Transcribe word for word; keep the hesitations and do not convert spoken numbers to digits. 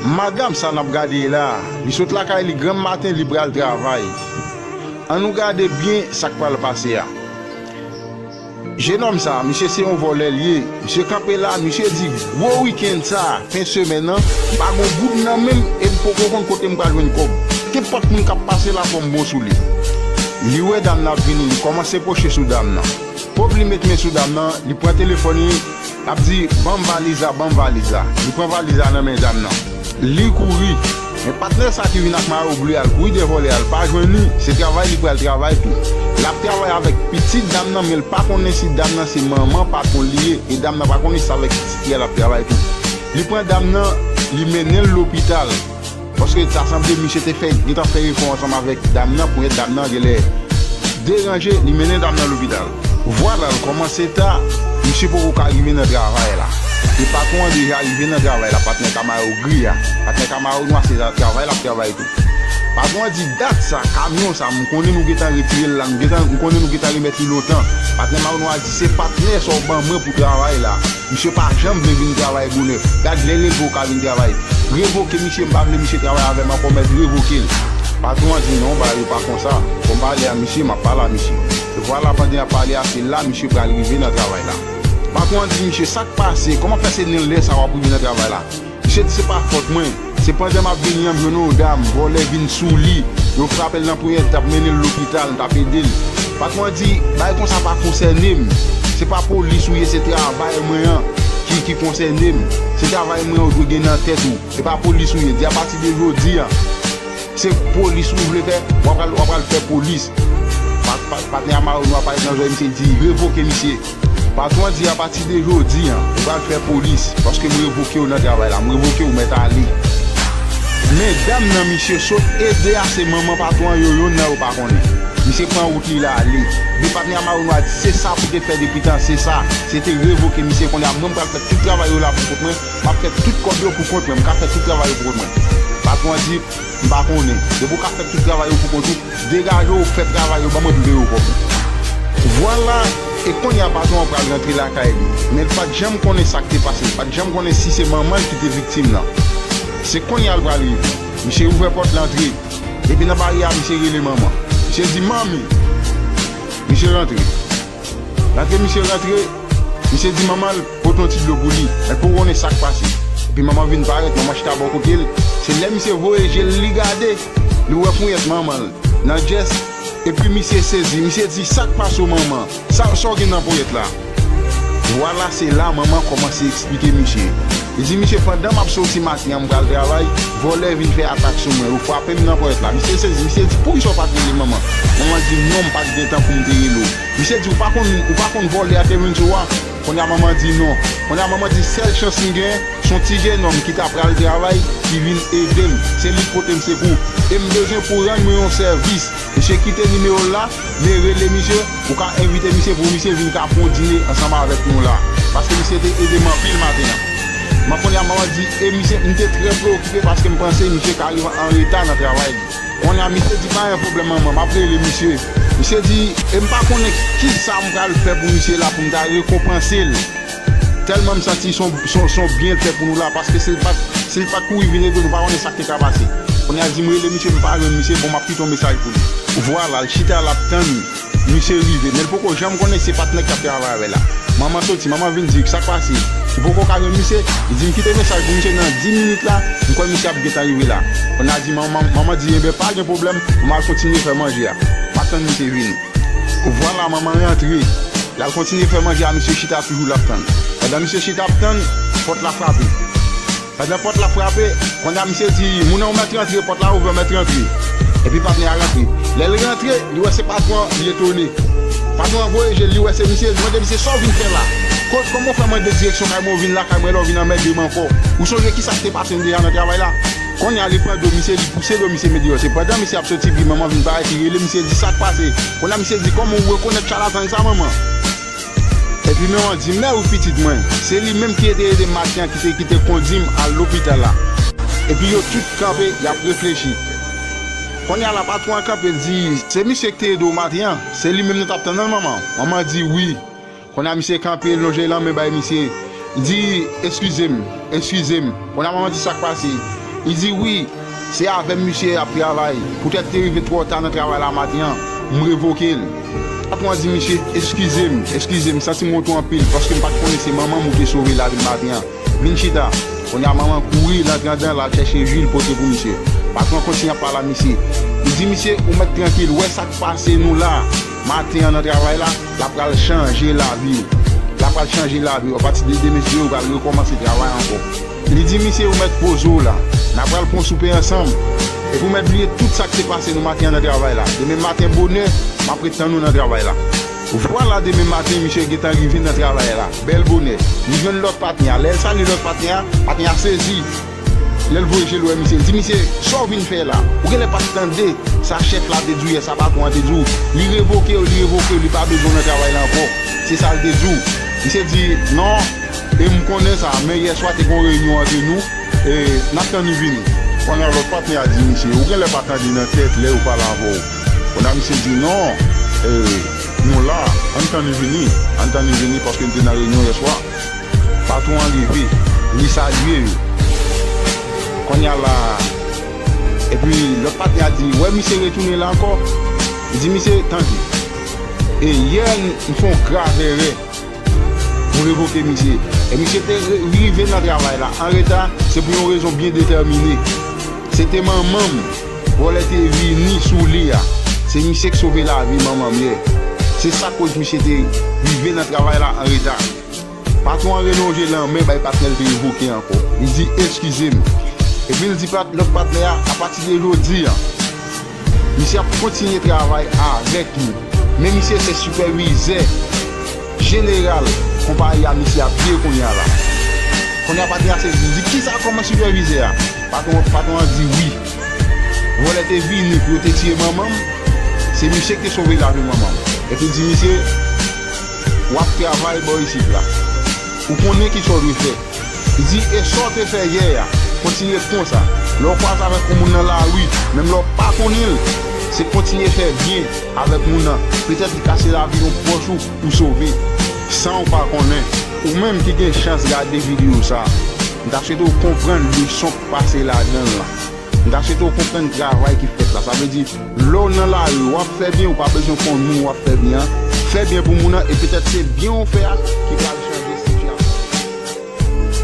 Madanm sa n ap gade la, li sot lakay li granm maten, li pral travay. Ann nou gade byen sa k pral pase a. Jenòm sa, misye se yon vòlè l ye. Misye kanpe la, misye di, gwo wikenn sa, fen semèn nan, m pa gon goud nan men m e m poko konn kote m pral jwenn kòb. Kenpòt moun k ap pase la, fò m bon sou li. Li wè dam nan ap vini, li kòmanse pwoche sou dam nan. Pòv li met men sou dam nan, li pran telefòn li, l ap di, ban m valiz la, ban m valiz la. Li pran valiz la nan men dam nan. Li kouri. Men patnè sa ki vin ak mayo ble a, l kouri dèyè vòlè a, l pa jwenn li, se travay li pral travay tou. L ap travay avèk pitit dam nan, men l pa konnen si dam nan se manman patwon li ye, e dam nan pa konnen si se avèk pitit li a l ap travay tou. Li pran dam nan, li mennen l lopital. Paske ta sanble misye te fè, gentan fè efò ansanm avèk dam nan, pou dam nan genlè deranje, li mennen dam nan lopital. Vwala, l kòmanse ta, misye poko ka rive nan travay la. E patwon an deja rive nan travay la, patnè Camaro gri a. Patnè Camaro nwa se travay l ap travay tou. Patwon an di, dat sa, kamyon sa, m konnen nou gentan retire l la, m gentan, m konnen nou gentan remèt li lontan. Patnè Camaro nwa di, se patnè sa w ban mwen pou travay la. Misye pa janm vle vin travay bonè. Gad lè leve w ka vin travay. Revoke misye, m pa vle misye travay avè m ankò, mèt revoke l. Patwon an di, non, bagay yo pa konsa. Fò m pale a misye, m ap pale a misye. E vwala, pandan y ap pale a, se la misye pral rive nan travay la. Patwon an di misye, sa k pase? Kòman fè se nan lè sa w ap rive nan travay la? Misye di, se pa fòt mwen. Se pandan m ap vini an, m jwenn yon dam, vòlè vin sou li. Yo frape l nan ponyèt, t ap mennen l lopital, m t ap ede l. Patwon an di, bagay konsa pa konsène m. Se pa polis ou ye, se travay mwen an ki, ki konsène m. Se travay mwen an ou dwe gen nan tèt ou. Se pa polis ou ye. Di apati de jodi a, se polis ou vle fè, w ap al, w ap al fè polis. Pa, pa, patnè a Mayo Nwa parèt nan zòrèy misye, di revoke misye. Patwon an di apati de jodi a, ou pral fè polis, paske m revoke w nan travay la, m revoke w, mèt ale. Men dam nan misye sot ede a, se manman patwon an, yo yonn nan yo pa konnen. Misye pran wout li l ale. Men patnè a Mayo Nwa di se sa pou te fè depi tan, se sa. Se te revoke misye, kounye a mwen m pral fè tout travay yo la pou kont mwen, m ap fè tout kòb yo pou kont mwen, m ka fè tout travay yo pou kont mwen. Patwon an di, m pa konnen. Depi w ka fè tout travay yo pou kont ou, degaje w, fè travay yo, ban mwen m peye w kòb ou. Vwala, e kounye a patwon an pral rantre lakay li. Men l pa t janm konnen sa k te pase, l pa t janm konnen si se manman l ki te viktim nan. Se kounye a l pral rive. Misye ouvè pòt l antre. Epi nan baryè a, misye rele manman. Misye di, manmi. Misye rantre. Rantre, misye rantre. Misye di manman l pote yon ti dlo pou li. Men l poko konnen sa k pase. Epi manman vin parèt, manman chita bò kote l. Se lè misye voye je l, li gade, li wè ponyèt manman l nan djès. Epi misye sezi. Misye di, sa k pase w manman? Sa, sa w gen nan ponyèt la? Vwala, se la manman kòmanse eksplike misye. Li di misye, pandan m ap soti maten an, m pral travay, vòlè vin fè atak sou mwen, yo frape m nan ponyèt la. Misye sezi, misye di, poukisa w pa t rele manman? Manman di, non, m pa t gen tan pou m te rele w. Misye di, ou pa konn, ou pa konn vòlè a te vin sou w a? Kounye a manman di, non. Kounye a manman di, sèl chans m gen, se yon ti jenòm ki ta pral travay, ki vin ede m. Se li k pote m sekou. E m bezwen pou w rann mwen yon sèvis. Misye kite nimewo l la, men rele misye, ou ka envite misye pou misye vin ka fè yon dine ansanm avèk nou la. Paske misye te ede m anpil maten an. Men kounye a manman di, e misye, m te trè preokipe paske m panse misye ka rive an reta nan travay li. Kounye a misye di, pa gen pwoblèm manman, m ap rele misye. Misye di, e m pa konnen kisa m pral fè pou misye la pou m ta rekonpanse l. Tèlman m santi se yon, se yon, se yon byen l fè pou nou la, paske si l pa t, si l pa t kouri vin ede nou, pa konnen sa k te ka pase. Kounye a l di m rele misye, m pa jwenn misye, bon, m ap kite yon mesaj pou li. Vwala, l chita, l ap tann misye rive, men l poko janm konnen se patnè k t ap travay avè l la. Manman soti, manman vin di, sa k pase? Ou poko ka jwenn misye? Li di m kite mesaj pou misye nan dis minit la, m kwè misye ap gentan rive la. Kounye a di manman, manman di, enben, pa gen pwoblèm, m al kontinye fè manje a. M ap tann misye vini. Vwala, manman rantre. L al kontinye fè manje a, misye chita toujou l ap tann. Pandan misye chita ap tann, pòt la frape. Pandan pòt la frape, kounye a misye di, moun nan ou mèt rantre, pòt la ouvè, ou mèt rantre. Epi patnè a rantre. Lè l rantre, li wè se patwon an, li etone. Patwon an voye je l, li wè se misye, li mande misye, sa w vin fè la? Kò-, kòman w fè mande direksyon kay mwen, ou vin lakay mwen, la w vin anmède m ankò? Ou sonje kisa k te pase m deja nan travay la? Kounye a li pran do misye, li pouse do misye met deyò. Se pandan misye ap soti, epi manman vin parèt, li rele misye, di sa k pase. Kounye a misye di, kòman ou rekonèt chalatan sa, manman? Epi manman di, mè wi pitit mwen, se li menm ki te ede m maten an, ki te, ki te kondi m al lopital la. Epi yo tout kanpe, y ap reflechi. Kounye a la patwon an kanpe, l di, se misye ki te ede w maten an, se li menm nou t ap tann nan, manman. Manman di, wi. Kounye a misye kanpe, l lonje lanmen bay misye. Li di, eskize m, eskize m. Kounye a manman di, sa k pase? Li di, "Wi, se avè m misye ap travay. Poutèt te rive twò ta nan travay la maten an, m revoke l." Patwon an di misye, "Eskize m, eskize m, m santi m wont ou anpil, paske m pa t konnen se manman m ou te sove lavi l maten an. Vin chita." Kounye a manman kouri, l antre anndan, l al chèche ji, l pote pou misye. Patwon an kontinye ap pale a misye. Li di, "Misye, ou mèt trankil, wè sa k pase nou la maten an nan travay la, l ap pral chanje lavi w. L ap pral chanje lavi w. Apati de demen, se ou pral rekòmanse travay ankò." Li di, "Misye, ou mèt poze w la. N a pral pran soupe ansanm. Epi ou mèt bliye tout sa k te pase nou maten an nan travay la. Demen maten bonè, m ap ret tann ou nan travay la." Vwala, demen maten, misye gentan rive nan travay la. Bèl bonè. Li jwenn lòt patnè a. Lè l salye lòt patnè a, patnè a sezi. Lè l voye je l wè misye, l di, "Misye, sa w vin fè la? Ou genlè pa t tande sa chèf la te di w yè, sa patwon an te di w. Li revoke w, li revoke w, li pa bezwen w nan travay la ankò." Se sa l te di w. Misye di, "Non, e m konnen sa, men yèswa te gen yon reyinyon ant nou, e n ap tann ou vini." Kounye a lòt patnè a di misye, "Ou genlè pa tande nan tèt lè yo pale avè w." Kounye a misye di, "Non, e, nou la, ann tann li vini, ann tann li vini paske n te nan reyinyon yèswa." Patwon an leve, li salye yo. Kounye a la, epi lòt patnè a di, "Wè misye retounen la ankò." Li di, "Misye, tande. E yè, m fè yon grav erè. M revoke misye. E misye te re- rive nan travay la an reta, se pou yon rezon byen detèmine. Se te manman m, vòlè te vini sou li a. Se misye k sove lavi manman m yè. Se sa k koz misye te rive nan travay la an reta." Patwon an relonje lanmen bay patnè l te revoke ankò. Li di, "Eskize m." Epi l di pat- lòt patnè a, "Apati de jodi a, misye ap kontinye travay avèk nou. Men misye se sipèvizè jeneral konpayi a misye ap ye kounye a la." Kounye a patnè a sezi, li di, "Kisa, kòman sipèvizè a?" Patwon, patwon an di, "Wi. Vòlè te vini pou yo te tiye manman m. Se misye ki te sove lavi manman m." Epi l di, "Misye, w ap travay bò isit la. Ou konnen kisa w dwe fè." Li di, "E sa w te fè yè a, kontinye konsa. Lè w kwaze avèk yon moun nan lari, menm lè w pa konnen l, se kontinye fè byen avèk moun nan. Petèt li ka se lavi yon pwòch ou ou sove, san w pa konnen." Ou menm ki gen chans gade videyo sa, m ta swete w konprann leson k pase ladan l lan. M ta swete w konprann travay ki fèt la. Sa vle di, lè w nan lari, w ap fè byen, ou pa bezwen konn moun w ap fè byen an. Fè byen pou moun nan, e petèt se byen w fè a ki pral